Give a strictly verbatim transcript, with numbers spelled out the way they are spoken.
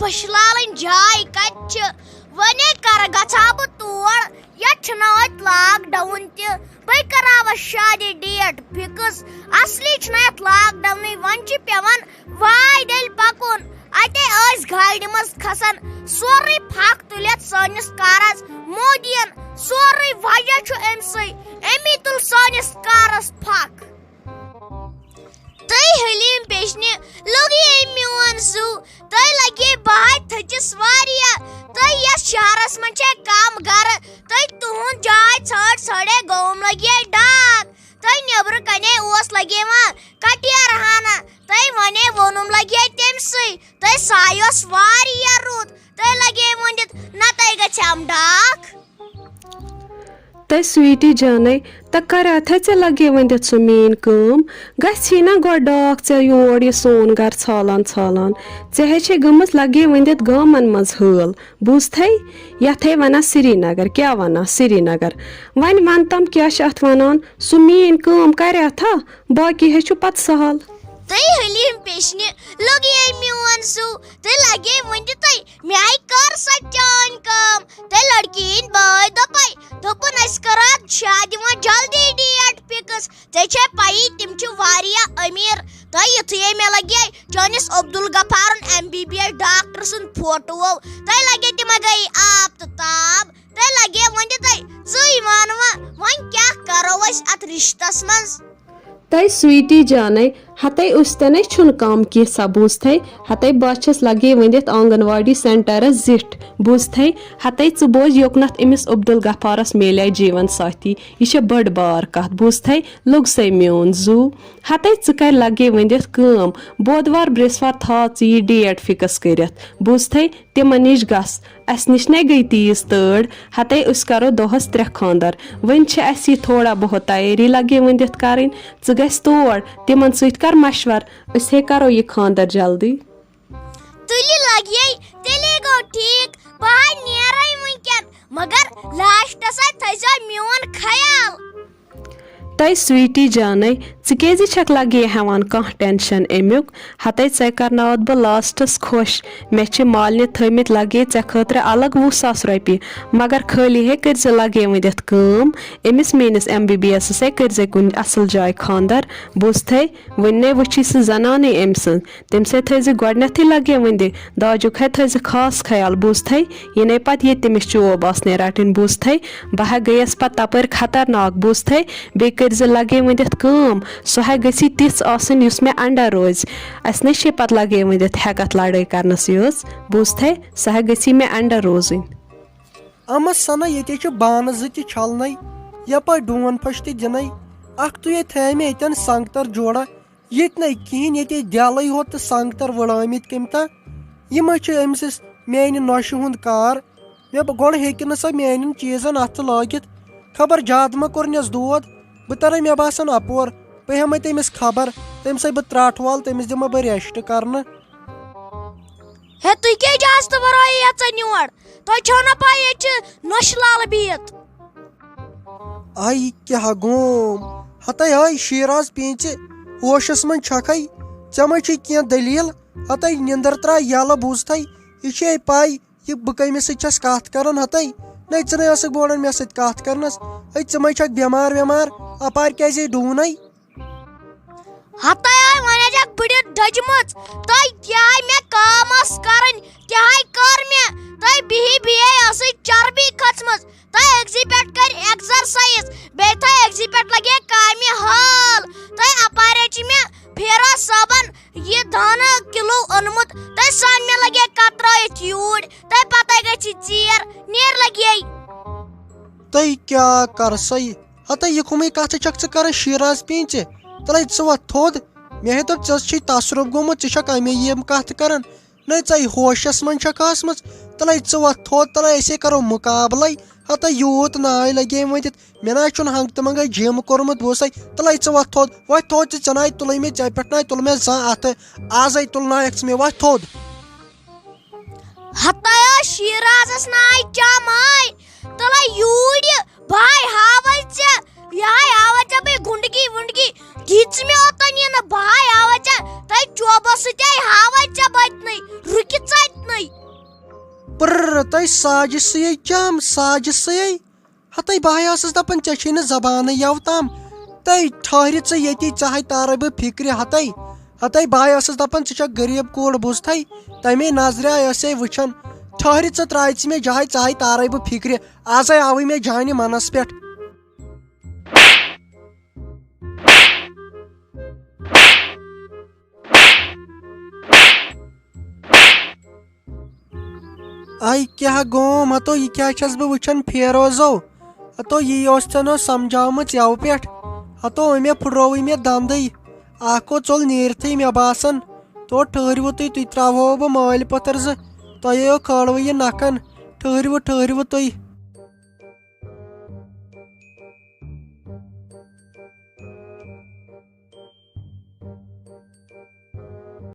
پٔشلالٕنۍ جاے کتہِ چھِ؟ وۄنے کرٕ گژھٕ ہا بہٕ تور، یتھ چھُنہٕ اتہِ lockdown تہِ۔ بے کراوس شادی date fix، اصلی چھُنہٕ اتہِ lockdownٕے، وۄنۍ چھُ پٮ۪وان واے دٔلۍ پکُن۔ اتے ٲسۍ گاڑِ منٛز کھسان، سورُے پھکھ تُلِتھ سٲنِس کارس مودین۔ سورُے وجہ چھُ أمۍ سٕے، أمی تُل سٲنِس کارس پھکھ۔ تُہۍ حلیٖم پیشنہِ، لوٚگ یے میون زُو، تۄہہِ لگے بہٕ ہاے تھٔچِس واریاہ۔ تۄہہِ یَتھ شہرس منٛز چھے کم گرٕ، تۄہہِ تُہُنٛد جاے ژھٲنٛڈ ژھٲنٛڈے گوم لگے ڈاکھ۔ تۄہہِ نیبرٕ کنے اوس لگے وان کٹیرہانہ، تۄہہِ ونے ووٚنُم لگے تٔمۍ سٕے۔ تۄہہِ سایوس واریاہ رُت، تۄہہِ لگے ؤنِتھ نہ تۄہہِ گژھِ ہم ڈاکھ۔ تہٕ سویٹی جانَے، تہٕ کَریا تھے ژےٚ لَگے ؤنِتھ سُہ میٛٲنۍ کٲم؟ گژھی نا گۄڈٕ ڈاکھ ژےٚ یور یہِ سون گَرٕ ژھالان ژھالان؟ ژےٚ ہے چھے گٔمٕژ لَگے ؤنِتھ گامَن منٛز حٲل، بوٗزتھے؟ یَتھ ہے وَنان سرینگر، کیٛاہ وَنان سرینگر؟ وۄنۍ وَن تَم کیٛاہ چھِ اَتھ وَنان؟ سُہ میٛٲنۍ کٲم کَریا تھا؟ باقٕے ہے چھُ پَتہٕ سَہَل۔ تُہۍ حلیٖم پیشنہِ، لوٚگ یے میون زُو، تُہۍ لَگے ؤنِتھٕے، مےٚ ہے کٔر سۄ چٲنۍ کٲم۔ تہٕ لڑکی ہٕنٛدۍ بٲے دوٚپے، دوٚپُن، "أسۍ کرو اَتھ شادِ وۄنۍ جلدی date fix۔ ژےٚ چھے پَیی، تِم چھِ واریاہ أمیٖر۔ تہٕ یُتھُے مےٚ لگے چٲنِس عبدالغفارُن M B B S doctor سُنٛد فوٹوو، تہٕ لگے تِمے گٔیے آب تہٕ تاب۔ تہٕ لگے وۄنۍ تہِ تۄہہِ ژٕے وَن وۄنۍ، وۄنۍ کیٛاہ کرو أسۍ اَتھ رِشتَس منٛز؟" تہٕ سویٹی جانَے، ہتے اُستنے چھُنہٕ کم کینٛہہ سا بوٗزتھے، ہتے بہٕ چھَس لگے ؤنِتھ آنگن واڑی سینٹرس زِٹھ بوٗزتھے، ہتے ژٕ بوز یوٚکنتھ أمِس عبدالغفارس میلیے جیون ساتھی، یہِ چھےٚ بٔڑ بار کتھ بوٗزتھے، لوٚگ سَے میون زُو۔ ہتے ژٕ کر لگے ؤنِتھ کٲم، بودوار برٛیسوار تھاو ژٕ یہِ date fix کٔرِتھ بوٗزتھے، تِمن نِش گژھ، اسہِ نِش نے گٔے تیٖژ تٲڑ، ہتے أسۍ کرو دۄہس ترٛےٚ خانٛدر۔ وۄنۍ چھِ اسہِ یہِ تھوڑا بہت تیٲری لگے وۄنۍ دِتھ کرٕنۍ۔ ژٕ گژھ تور، تِمن سۭتۍ کر مشور، أسۍ ہے کرو یہِ خانٛدر جلدی۔ تُلہِ لگے، تیٚلے گوٚو ٹھیٖک، بہٕ ہا نیرے وٕنکٮ۪ن، مگر لاسٹس ہے تھٲیزیو میون خیال۔ تۄہہِ سویٹی جانَے، ژٕ کیٛازِ چھَکھ لگے ہٮ۪وان کانٛہہ tension اَمیُک؟ ہتے ژےٚ کرناوتھ بہٕ لاسٹس خۄش۔ مےٚ چھِ مالنہِ تھٲومٕتۍ لگے ژےٚ خٲطرٕ الگ وُہ ساس رۄپیہِ، مگر خٲلی ہے کٔرۍ زِ لگے ؤنِتھ کٲم، أمِس میٲنِس ایم بی بی ایسس ہے کٔرۍ زِ کُنہِ اصل جایہِ خانٛدر۔ بوٗزتھے، وُنہِ نے وٕچھی سُہ زنانٕے أمۍ سٕنٛز۔ تٔمِس ہے تھٲوزِ گۄڈٕنٮ۪تھٕے لگے ؤنِتھ، داجُک ہے تھٲوزِ خاص خیال۔ بوٗزتھے، یہِ نے پتہٕ ییٚتہِ تٔمِس چوب آسنے رٹٕنۍ۔ بوٗزتھے، بہٕ ہا گٔیَس پتہٕ تپٲرۍ خطرناک۔ بوٗزتھے، بیٚیہِ کٔرۍ زِ لگے ؤنِتھ کٲم، سۄ ہا گٔژھی تِژھ آسٕنۍ یُس مےٚ under روزِ۔ اسہِ نے چھے پتہٕ لگے ؤنِتھ ہٮ۪کتھ لڑٲے کرنس یٲژ۔ بوٗزتھے، سۄ ہا گٔژھی مےٚ under روزٕنۍ۔ اما سنا، ییٚتے چھِ بانہٕ زٕ تہِ چھلنے، یپٲرۍ ڈوٗن پھٔش تہِ دِنے۔ اکھ تُے تھایے مےٚ ییٚتٮ۪ن سنگتر جوڑا، ییٚتہِ نے کِہیٖنۍ، ییٚتے دیلٕے ہوت تہٕ سنگتر وٕڑٲمٕتۍ کٔمۍ تام۔ یہِ ما چھُ أمۍ سٕنٛز میانہِ نۄشہِ ہُنٛد کار؟ مےٚ بہٕ گۄڈٕ ہیٚکہِ نہٕ سۄ میانٮ۪ن چیٖزن اَتھٕ لٲگِتھ۔ خبر زیادٕ ما کوٚرنس دود؟ بہٕ ترے، مےٚ باسان، اپور۔ بہٕ ہٮ۪مے تٔمِس خبر، تٔمۍ سٕے بہٕ ترٛٹھ والہٕ، تٔمِس دِمے بہٕ rest کرنہٕ۔ ہے، تُہۍ کیٛازِ آز تہٕ ورٲیی یژان یور؟ تۄہہِ چھو نہ پاے ییٚتہِ چھِ نۄشہِ لالہٕ بِہِتھ؟ آے کیٛاہ گوم؟ ہتے آے شیراز پیٖنژِ، ہوشس منٛز چھکھے؟ ژےٚ ما چھے کینٛہہ دٔلیٖل؟ ہتے نِندٕر ترٛاو یَلہٕ، بوٗزتھے؟ یہِ چھے پاے، یہِ بہٕ کٔمِس سۭتۍ چھَس کَتھ کَران؟ ہتے، نَے، ژٕ نَے ٲسٕکھ بہٕ وَنان مےٚ سۭتۍ کَتھ کَرنَس۔ ہے، ژٕ ما چھَکھ بٮ۪مار وٮ۪مار؟ اَپارِ کیٛازِ یہِ ڈوٗنَے؟ ہتے آے وۄنۍ اَجَکھ بٕڈِتھ دٔجمٕژ۔ تۄہہِ کیٛاہ آے مےٚ کٲم ٲس کَرٕنۍ؟ کیٛاہ آے کٔر مےٚ؟ تۄہہِ بِہی بِہی ٲسٕے چربی کھٔژمٕژ۔ تۄہہِ أکسٕے پٮ۪ٹھ کَرِ exercise، بیٚیہِ تھٲے أکسٕے پٮ۪ٹھ لَگہِ کامہِ حال۔ تۄہہِ اَپارے چھِ مےٚ فیروز صٲبَن یہِ دانہٕ کِلوٗ اوٚنمُت، تۄہہِ سان مےٚ لَگہِ کَترٲیِتھ یوٗرۍ، تۄہہِ پَتَے گژھِ ژیر، نیر لَگہِ۔ تۄہہِ کیٛاہ کَرسَے؟ ہَتَے یہِ کٕمٕے کَتھٕ چھَکھ ژٕ کَران شیراز پیٖنٛژِ؟ تَلَے ژٕ وَتھ تھوٚد۔ مےٚ ہے دوٚپ، ژےٚ چھُے تصرُف گوٚمُت، ژٕ چھَکھ اَمے یِم کَتھٕ کَران۔ نَے، ژَے ہوشَس منٛز چھَکھ ٲسمٕژ؟ تَلَے ژٕ وَتھ تھوٚد، تَلَے أسے کَرو مُقابلَے۔ ہَتَے یوٗت ناے لَگے ؤنِتھ، مےٚ نہ حظ چھُنہٕ ہنٛگہٕ تہٕ منٛگَے gym کوٚرمُت، بہٕ اوسَے، تَلَے ژٕ وَتھ تھوٚد، وَتھ تھوٚد ژٕ، ژےٚ ناے تُلٕے مےٚ، ژےٚ پٮ۪ٹھ ناے تُل مےٚ زانٛہہ اَتھٕ، آزَے تُلنایَکھ ژٕ مےٚ، وَتھ تھوٚد۔ ہتایا شیرازس ناے چماے، تلے یوٗرۍ یہِ، بہٕ ہاے ہاوے ژےٚ، یہِ ہاے ہاوے ژےٚ بہٕ گُنڈگی وُنڈگی، دِژ مےٚ اوٚتن یہِ نہٕ، بہٕ ہاے ہاوے ژےٚ، تۄہہِ چوبو سۭتۍ ہاے ہاوے ژےٚ بہٕ اتنٕے، رُکہِ ژٕ اتنٕے۔ ساجہِ سٕے چم، ساجہِ سٕے۔ ہتے بہٕ ہاے ٲسٕس دپان، ژےٚ چھے نہٕ زبانٕے یوٕ تام۔ تَے ٹھہرِ ژٕ ییٚتی، ژےٚ ہاے تارے بہٕ فِکرِ۔ ہتے، ہتے بہٕ ہاے ٲسٕس دپان، ژٕ چھکھ غریب کوٗر بوٗزتھے، تمے نظرِ آے ٲسے وٕچھان۔ ٹھہرِ ژٕ، ترٛایہِ ژٕ مےٚ جاے، ژےٚ ہاے تارے بہٕ فِکرِ۔ آزے آوٕے مےٚ جانہِ منس پٮ۪ٹھ۔ اے کیٛاہ گوم؟ ہتو یہِ کیٛاہ چھَس بہٕ وٕچھان فیروزو؟ ہتو یی اوس ژےٚ نہٕ سمجھاومٕژ یَوٕ پٮ۪ٹھ۔ ہتو أمۍ پھُٹرووٕے مےٚ دندٕے۔ اکھ گوٚو ژوٚل نیٖرتھٕے مےٚ باسان۔ تو ٹھٔہرِوٕ تُہۍ، تُہۍ ترٛاوہو بہٕ مٲلۍ پٔتھر زٕ۔ تۄہہِ یِیو کھٲلوٕ یہِ نکھن۔ ٹھٔہرِوٕ، ٹھٔہرِوٕ تُہۍ۔